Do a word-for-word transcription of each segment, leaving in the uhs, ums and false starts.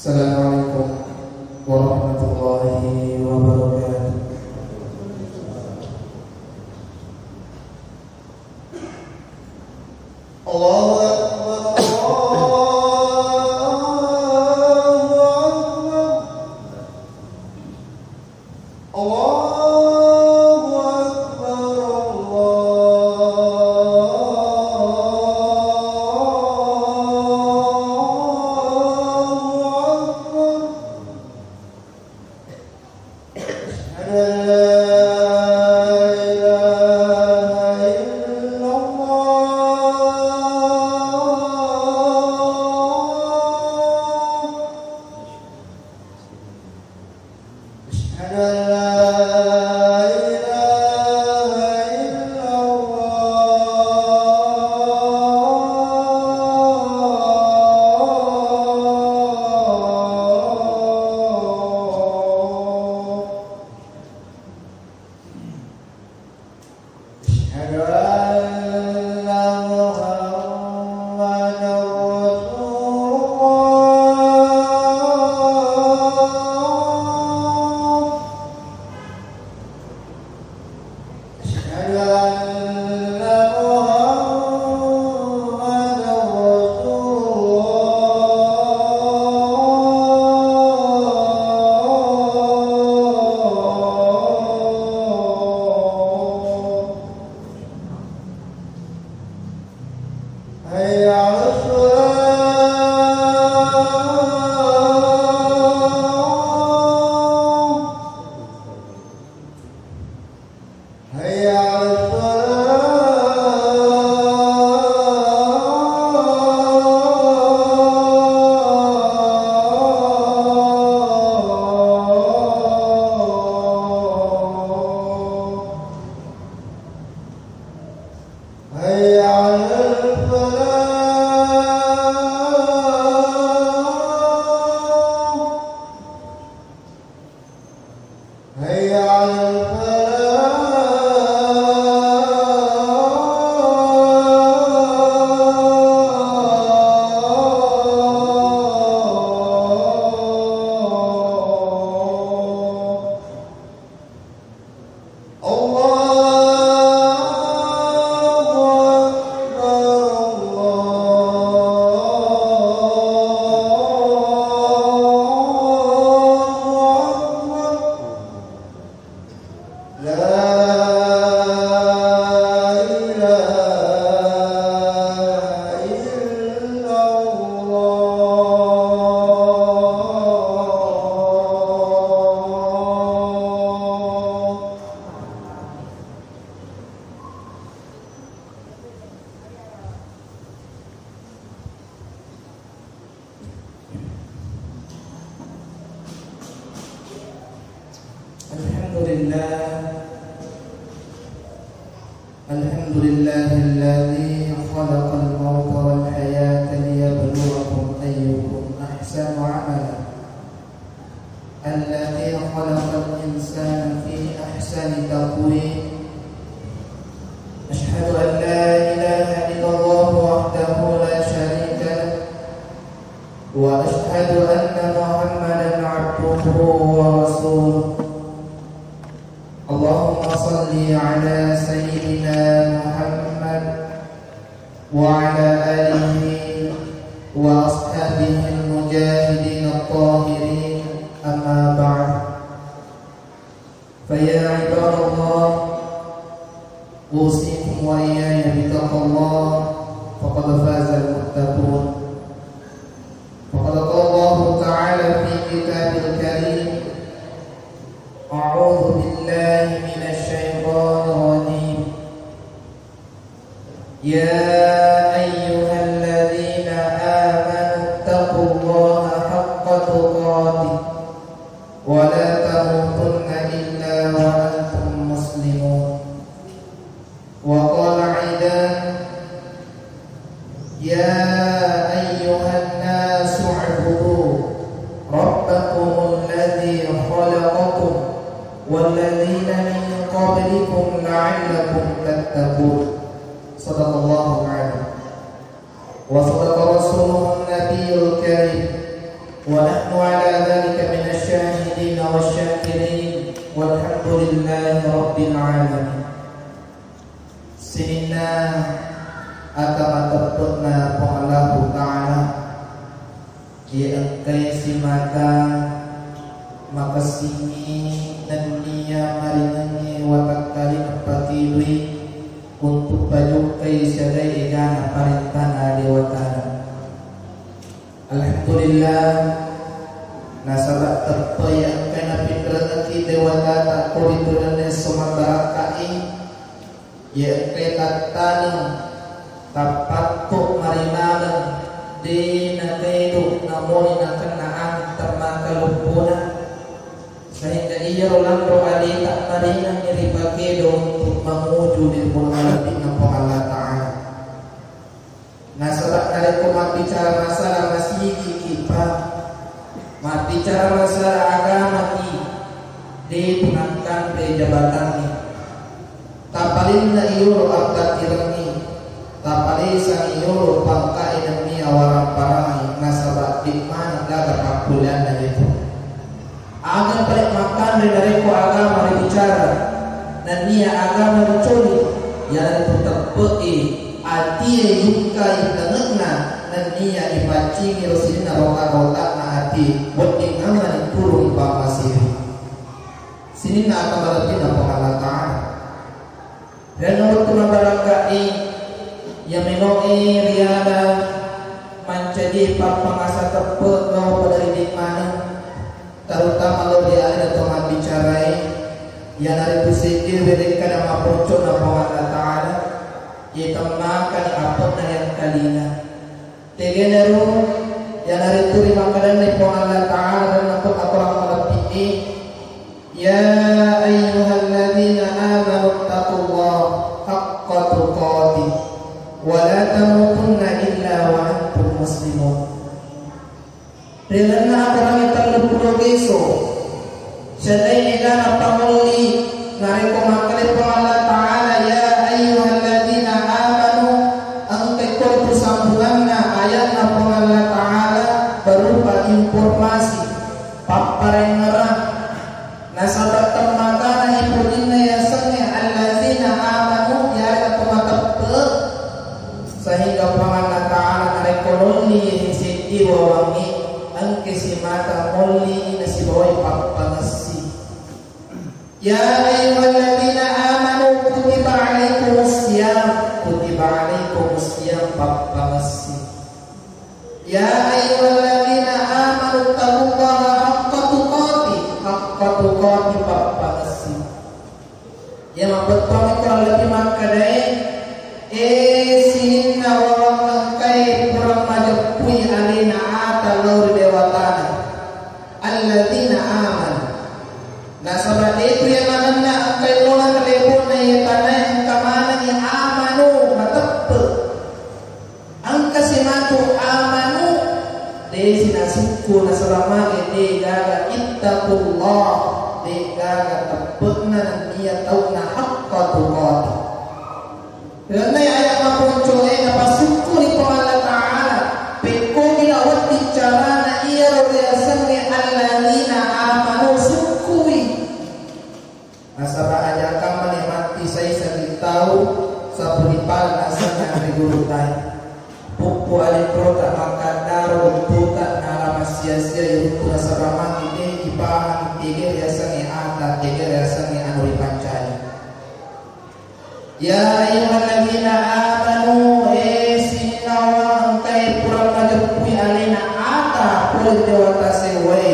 Assalamualaikum warahmatullahi wabarakatuh. Allahu Akbar, Allahu Akbar, Allahu Akbar, Allahu Akbar. Asyhadu an la ilaha illallah. Asyhadu an la ilaha illallah. Asyhadu anna Muhammadar Rasulullah. Asyhadu anna Muhammadar Rasulullah. Hayya 'alas shalah. Hayya 'alas shalah. Hayya 'alal falah. Hayya 'alal falah. Allahu Akbar, Allahu Akbar. La ilaha illallah. الحمد لله. الحمد لله الذي خلق الموت والحياة ليبلوكم أيكم أحسن عملا. الذي خلق الإنسان في أحسن تقويم. أشهد أن لا إله إلا الله وحده لا شريك له، وأشهد أن محمدا عبده ورسوله. اللهم صل على سيدنا محمد وعلى آله وأصحابه المجاهدين الطاهرين، أما بعد، فيا عباد الله، أوصيكم وإياي بتقوى الله، فقد فاز المتقون. فقد قال الله تعالى في كتابه الكريم: أعوذ بالله من الشيطان الرجيم. يا أيها الذين آمنوا اتقوا الله حق تقاته ولا تموتن إلا وأنتم مسلمون. وقال أيضا: يا أيها الناس اعبدوا ربكم الذي خلقكم والذين من قبلكم لعلكم تتقون. صدق الله العظيم. وصدق رسوله النبي الكريم. ونحن على ذلك من الشاهدين والشاكرين والحمد لله رب العالمين. Sininna ata mateppe'na Puang Allahu Ta'ala, iya engkai simata makessingngi nennia maringengngi watakkalina pakidui untuk pajokkai siagai egana parentana dewatana. Alhamdulillah, nasaba teppe iya engkai napinrengekki dewatata ko ri tolonna esso mabbarakkai, iya engkai tattaneng, tappatto marimaneng, de nakedo namoni nakenna angin temmakaloppona, sehingga iyaro lanro aleta maringengngi ripakedo untuk mamuju ri Puang Alebbi'na Puang Allah Ta'ala. Nasaba narekko mabbicara masalah masigiki, Pak, mabbicara masalah agamaki, de tu nakkanre jabatangnge. Tapalenna iyolo abbattirengngi, tapalesang iyolo pangkae nennia waramparangngi, nasaba de maneng gaga pakkuleanna yetu. Aga pale makkanre narekko agama ribicara, nennia agama ricoli, iyanaritu teppe'e atie yukkai tenge'na, nennia ipaccingiro sininna rota-rota'na atie, wedding amani turung pammasiri. Sininna ata malebbina Puang Allah Ta'ala. Ri anunna wettu mabarakka'i, iya meno'e riala mancaji pappangasa teppe' lao pada ri de' maneng, terutama lao ri alena to mabbicarae, iyanaritu seddi wedekkana mapoccona Puang Allah Ta'ala, iya temmakani ape'na ri angkalina. Tegenaro, iyanaritu rimakkadanni Puang Allah Ta'ala ri Al-Qur'an malebbi'e, "Ya ayyuhalladzina amanu taqullaha haqqa tuqatih wa la tamutunna illa wa antum muslimun." Ri lalenna akorangnge telluppulo peso, siagai egana pangolli, narekko makkeda Puang Allah Ta'ala, "Ya ayyuhalladzina amanu," engka ko ritu sambunganna ayatna Puang Allah Ta'ala berupa informasi, papparengngerang. Nasaba temmakana ipodinna yasengnge alladzina amanu, yarega to mateppe', sehingga Puang Allah Ta'ala narekko nolli seddi wawangnge, engke simata molli nasibawai pappangessi. Ya ayyuhalladzina amanu kutiba alaikumus siyam, kutiba alaikumus siyam, pappangessi. Ya ayyuhalladzina amanu taqullaha haqqa tuqatih, haqqa tuqatih, pappangessi. Iya mabbettuangngi Qur'an lebbi makkedae, e sininna wawang engkae pura majeppui alena ata lao ri dewatana, alladzina amanu. Nasaba detu iya manenna engkae lolong lebona iya tanae engka manengngi amanu mateppe'. Engka simatu amanu, de' si nasukku nasaba mage de' gaga ittaqullah, de' gaga teppe'na nennia tau'na haqqa tuqatih. Lalenna ayat maponcoe napasukku ri Puang Allah Ta'ala, pekkogi na wedding carana iyaro riasengnge alladzina amanu sukkui. Nasaba ajakkamma ni matti saiseng tau sapuripala nasenna ri gurutae. Puppu alenrota makkaddaro uttuta nala massia-sia iruttu nasaba magi de' ipahang tege riasengnge ata, tege riasengnge anu ripancaji. Ya ayyuhalladzina amanu, e sininna wawang engkae pura majeppui alena ata pole ri dewata sewwae.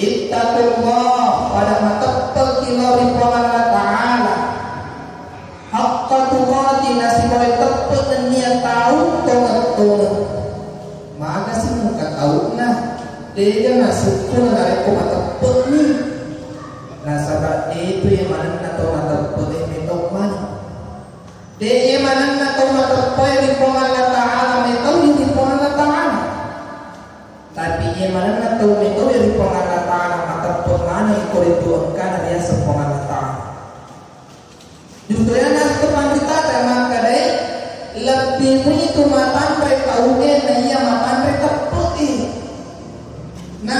Ittaqullah, pada mateppe'ki lao ri Puang Allah Ta'ala. Haqqa tuqatih, nasibawai teppe' nennia tau tongeng-tongeng. Maga si muka tau'na, de'ga nasukku narekko mateppe'ni. Nasaba de'tu iya manenna tau mateppe'e metau maneng. De' iya manenna tau mateppe'e ri Puang Allah Ta'ala metau ri Puang Allah Ta'ala. Tapi iya manenna tau metau ri Puang Allah Ta'ala mateppe' maneng ko ri tu engkana riaseng Puang Allah Ta'ala. Justru iyana tu panritata makkedae, lebbi muitu matanre tau'e na iya matanre teppe'e. Na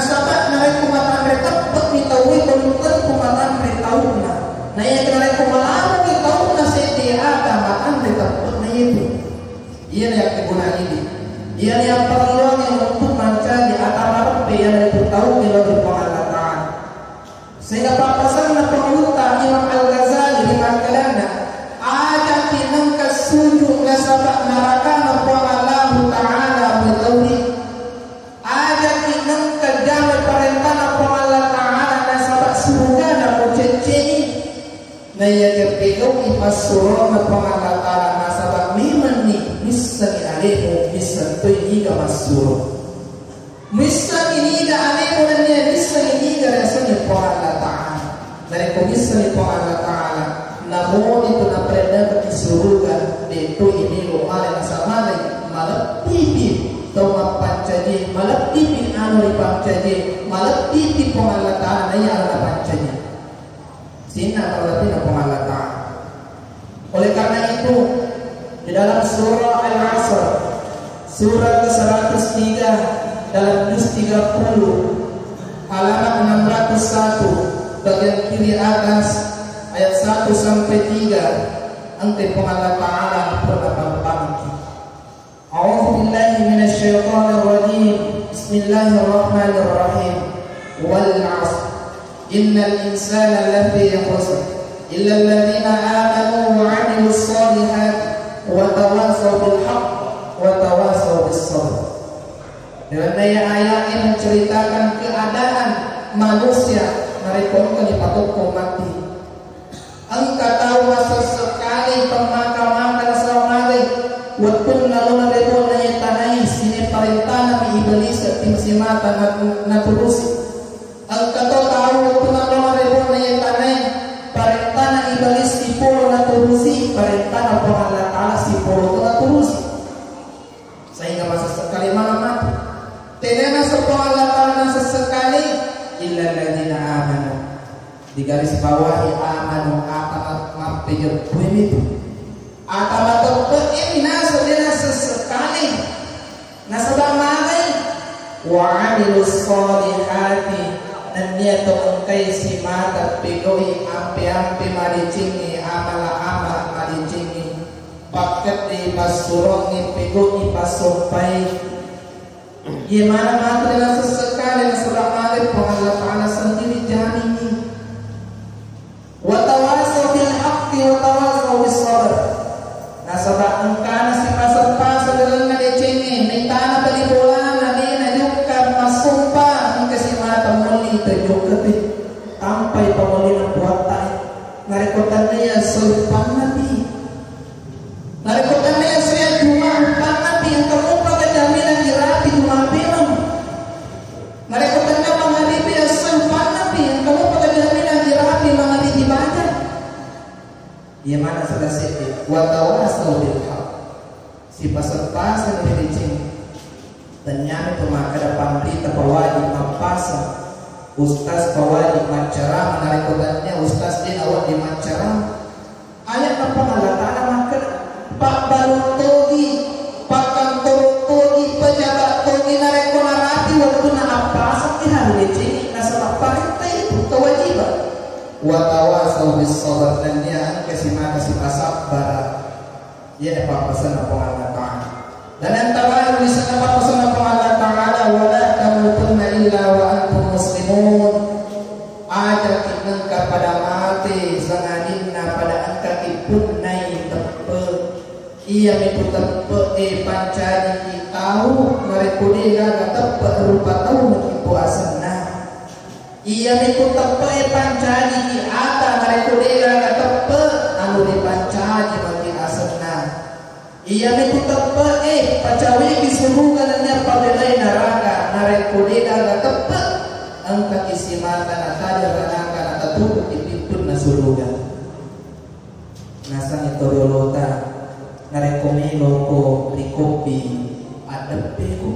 Iyana yang perluangnge untuk mancaji ata mareppe yang itu tau ri Puang Allah Ta'ala. Sehingga pappasanna Puang Guru Imam Al-Ghazali ri makkedanna, ajaki nengka sujud nasaba narakana Puang Allahu Ta'ala melauri. Ajaki nengka jama parentana Puang Allah Ta'ala nasaba surugana mucecce'i. Naiyaga pegau'i passuroanna Puang Allah Ta'ala nasaba memenni missengi alemu, misseng toi niga massuro. Missengi niga alemu nennia missengi niga riasengnge Puang Allah Ta'ala. Narekko missengi Puang Allah Ta'ala, namoni tu napareddangki suruga, de toi melo male nasaba male maleppipi tau mappancaji, maleppipi anu ripancaji, maleppipi Puang Allah Ta'ala naiya anu napancaji. Sininna malebbi'na Puang Allah Ta'ala. Oleh karena itu, di dalam surah Al-Asr, surah ke seratus tiga dalam juz tiga puluh, halaman enam ratus satu, bagian kiri atas, ayat satu sampai tiga, engka Puang Allah Ta'ala pura pabbangki. أعوذ بالله من الشيطان الرجيم. بسم الله الرحمن الرحيم. والعصر. إن الإنسان لفي خسر. إلا الذين آمنوا وعملوا الصالحات وتواصوا بالحق وتواصوا بالصبر. Dalam ayat ini menceritakan keadaan manusia narekko engka dipatokko mati. Engka tau masessekali pemmaka-maka nasaba male wettunna lona ri bola iye tanae, sining parentanami Iblis timsi mata nat-, naturusi. Engka to tau wettunna lona ri bola iye tanae, parentana Iblis sipolo naturusi, parentana Puang Allah Ta'ala sipolo to naturusi. Sehingga masessekali maneng mati. Tenana seppo Allah Ta'ala nasessekali, illa alladzina amanu. Digaris bawahi amanu, ata ma-, mappejeppuemi tu. Ata mateppe'e minasa de nasessekali. Nasaba magai. Wa amilus solihati. Nennia to engkai simata pegau'i ampe-ampe madecengngi, amala-amala madecengngi. Pakkedde passuroangnge pegau'i passompai. Iye maneng matu de nasessekali nasaba male Puang Allah Ta'ala sendiri jamingngi. Wa tawasau bil haqqi wa tawasau bis sabr. Nasaba engkana sipaseng-paseng lalenna decengnge, naitana bali bolana, de najokka massompa, engka simata molli tajokka te. Tampai pamollina puatta. Narekko tennia seupanna pi. Narekko tennia seupanna pi, engka mupa jaminan irapi juma pemeng. Narekko tennia mangaribi seupanna pi, engka mupa jaminan irapi mangaribi baja. Iya mana salah seddi. Wa tawasau bil haq. Sipaseng-paseng ri deceng. Tenniani to makkeda panrita pawajib mappaseng, ustaz pawajib maccarama, narekko tennia ustaz de nawedding maccarama. Ayat Puang Allah Ta'ala makkeda, pabbalu togi, pakkantoro togi, pejabat togi narekko narapi wettunna appaseng, harus decengi nasaba parenta itu kewajiban. Wa tawasau bis sabr, nennia engka simata sipasabbara. Iyana pappasenna Puang Allah Ta'ala. Dan yang terakhir di sana pappasenna Puang Allah Ta'ala, wa la tamutunna illa wa antum muslimun. Ajaki engka pada mate sangadinna pada engkaki punnai teppe. Iyamitu teppe e pancajiki tau, narekko de gaga teppe rupa tau maki puasenna. Iyamitu teppe'e pancajiki ata narekko de gaga teppe anu ripancaji maki asenna. Iyamitu teppe'e pacaweki suruga nennia pabelai naraka narekko de gaga teppe engkaki simata natajeng ranaka natatutuki pintunna suruga. Nasengngi to riolota, narekko meloko ri koppi, addeppeko.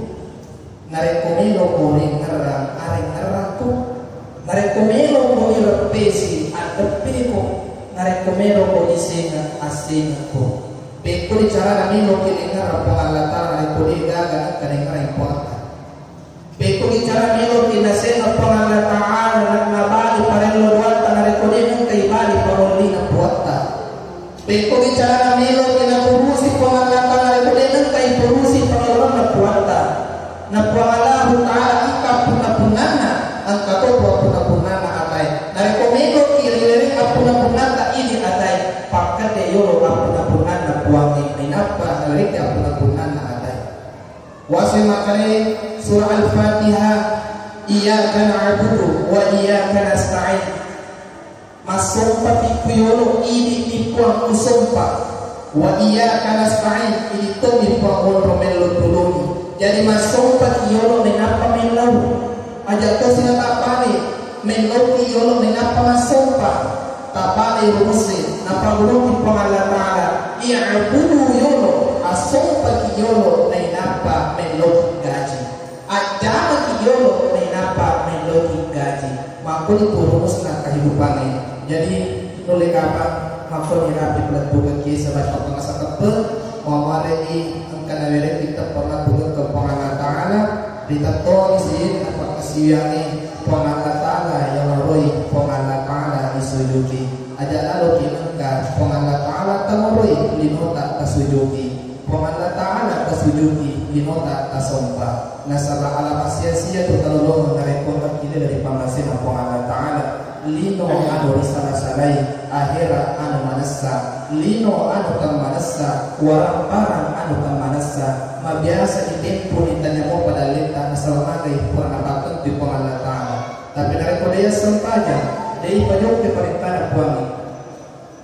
Narekko meloko ri ngerrang, arengngerrangko. Narekko meloko ri reppesi, addeppeko. Narekko meloko ri sengeng, assengekko. Pekko ri carana meloki ri ngerrang Puang Allah Ta'ala, narekko de gaga engka ri ngerrang Puang Allah. Pekkogi cara meloki nasenna Puang Allah Ta'ala, na-, nabali parello doatta narekko de nengka ibali pangollina puatta. Pekkogi cara meloki naturusi Puang Allah Ta'ala narekko de nengka iturusi pangelloanna puatta. Makkeda surah Al-Fatihah, "Iyyaka na'budu wa iyyaka nasta'in." Massompaki ku yolo, idi'ni Puang usompa. "Wa iyyaka nasta'in," idi' tommi Puang onro mello tulungi. Jadi massompaki yolo nainappa mellau. Aja' tosi natabbale, mellauki yolo nainappa massompa. Tabbale rumusé, napagguruki Puang Allah Ta'ala, "I'budu yolo, assompaki yolo nainappa melloki gaji." Ajjamaki yolo nainappa melloki gaji. Makkoni tu rumusna kehidupangnge. Jadi, nulle kapang makkoni rapi palettugekki saba' pappangasa teppe', muamareki engka nawerekki teppe' mattugekka Puang Allah Ta'ala, ritettoni sininna pakkasiwiyangnge Puang Allah Ta'ala, yamoroi Puang Allah Ta'ala isujuki. Aja' laloki engka Puang Allah Ta'ala tamoroi linota tasujuki. Puang Allah Ta'ala tasujuki, linota tasompa. Nasaba' ala passia-sia tu talolongeng narekko engka kilele ri pammasena Puang Allah Ta'ala. Lino anu risala-salai, ahera anu manessa. Lino anu temmanessa, waramparang anu temmanessa. Mabiasa ditempuni tanya mopa dalletta nasaba' magai pura napattentui Puang Allah Ta'ala. Tapi narekko de' sempajang, de' pajokka parentana Puangnge.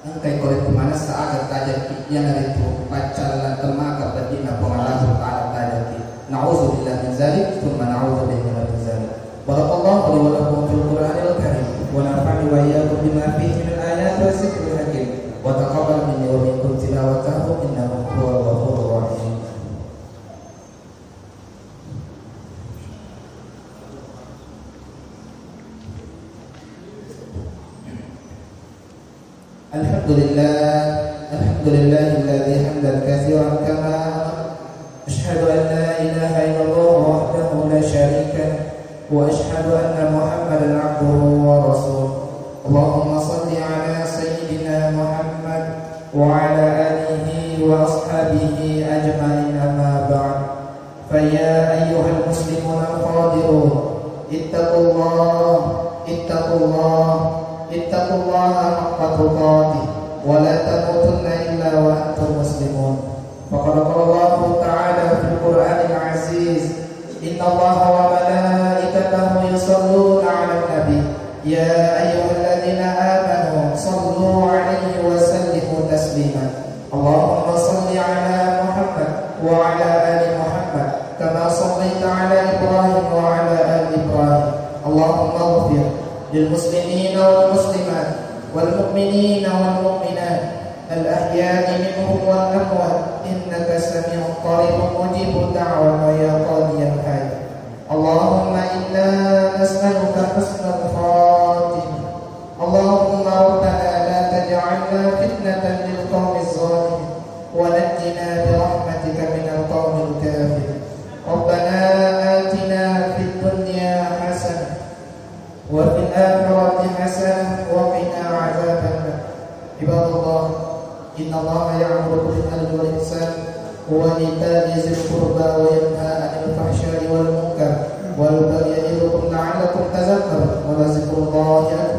Engkai ko lettu manessa aga tajakki, iyanaritu paccallang temmaka peddi'na Puang Allahu Ta'ala tajakki. Na'udzubillah min zalik, tsumma na'udzubillah min zalik. Barakallahu li wa lakum fil Qur'anil Karim, wa nafa'ni wa iyyakum bima fihi min ayati wa dzikril hakim, wa taqabbal minni wa minkum tilawatahu innahu huwal ghafurur rahim. الحمد لله، الحمد لله الذي حمدا كثيرا كما أمر. أشهد أن لا إله إلا الله وحده لا شريك له، وأشهد أن محمدا عبده ورسوله. اللهم صل على سيدنا محمد وعلى آله وأصحابه أجمعين، أما بعد. فيا أيها المسلمون الحاضرون، اتقوا الله، اتقوا الله، اتقوا الله حق تقاته، ولا تموتن إلا وأنتم مسلمون. فقد قال الله تعالى في القرآن العزيز: إن الله وملائكته يصلون على النبي، يا أيها الذين آمنوا صلوا عليه وسلموا تسليما. اللهم صل على محمد وعلى آل محمد كما صليت على إبراهيم وعلى آل إبراهيم. اللهم اغفر للمسلمين والمسلمات والمؤمنين والمؤمنات الأحياء منهم والأموات إنك سميع قريب مجيب الدعوات. ويا قاضي الحاجات، اللهم إنا نسألك حسن الخاتمة. اللهم ربنا لا تجعلنا فتنة للقوم الظالمين، ونجنا برحمتك من القوم الكافرين. ربنا آتنا في الدنيا حسنة وفي الآخرة حسنة وقنا عذاب النار. عباد الله، إن الله يأمركم بالعدل والإحسان وإيتاء ذي القربى وينهى عن الفحشاء والمنكر والبغي يعظكم لعلكم تذكرون. ولذكر الله أكبر.